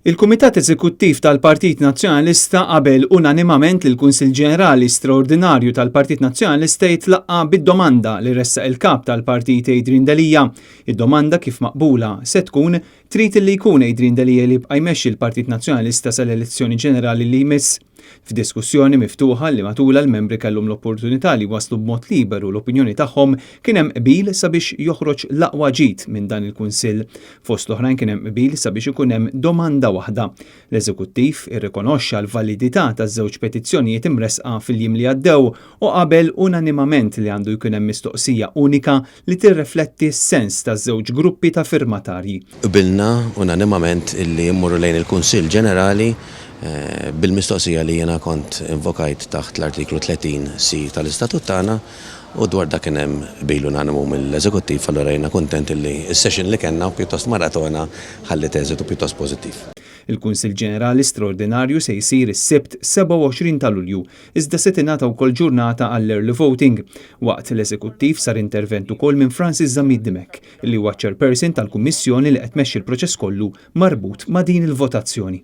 Il-Kumitat Eżekuttiv tal-Partit Nazzjonalista qabel unanimament li l-Kunsill Ġenerali Straordinarju tal-Partit Nazzjonalista jitlaqqa' bid-domanda li ressaq il-Kap tal-Partit Adrian Delia. Id-domanda kif maqbula se tkun trid li jkun Adrian Delia li jibqa' jmexxi l-Partit Nazzjonalista sal-elezzjoni ġenerali li jmiss. F'diskussjoni miftuħa li matulha l-membri kellhom l-opportunità li jwasslu b'mod liberu l-opinjoni tagħhom, kien hemm qbil sabiex joħroġ l-aqwa ġid minn dan il-Kunsill. Fost l-oħrajn kien hemm qbil sabiex ikun hemm domanda waħda. L-Eżekuttiv irrikonoxxa l-validità taż-żewġ petizzjonijiet imressqa fil-jiem li għaddew u qabel unanimament li għandu jkun hemm mistoqsija unika li tirrefletti s-sens taż-żewġ gruppi ta' firmatarji. Qbilna unanimament illi mmorru lejn il-Kunsill Ġenerali bil-mistoqsija li jiena kont invokajt taħt l-Artiklu 30 C tal-Istatut tagħna u dwar dak kien hemm qbil unanimu mill-Eżekuttiv allura jiena kuntent illi s-session li kellna pjuttost maratona ħalliet eżitu pjuttost pożittiv. Il-Kunsill Ġenerali Straordinarju se jsir is-Sibt 27 ta' Lulju, iżda se tingħata wkoll ġurnata għall-early voting. Waqt l-Eżekuttiv sar intervent ukoll minn Francis Zammit Dimech, li huwa ċ-Chairperson tal-Kummissjoni li qed tmexxi l-proċess kollu marbut ma' din il-votazzjoni.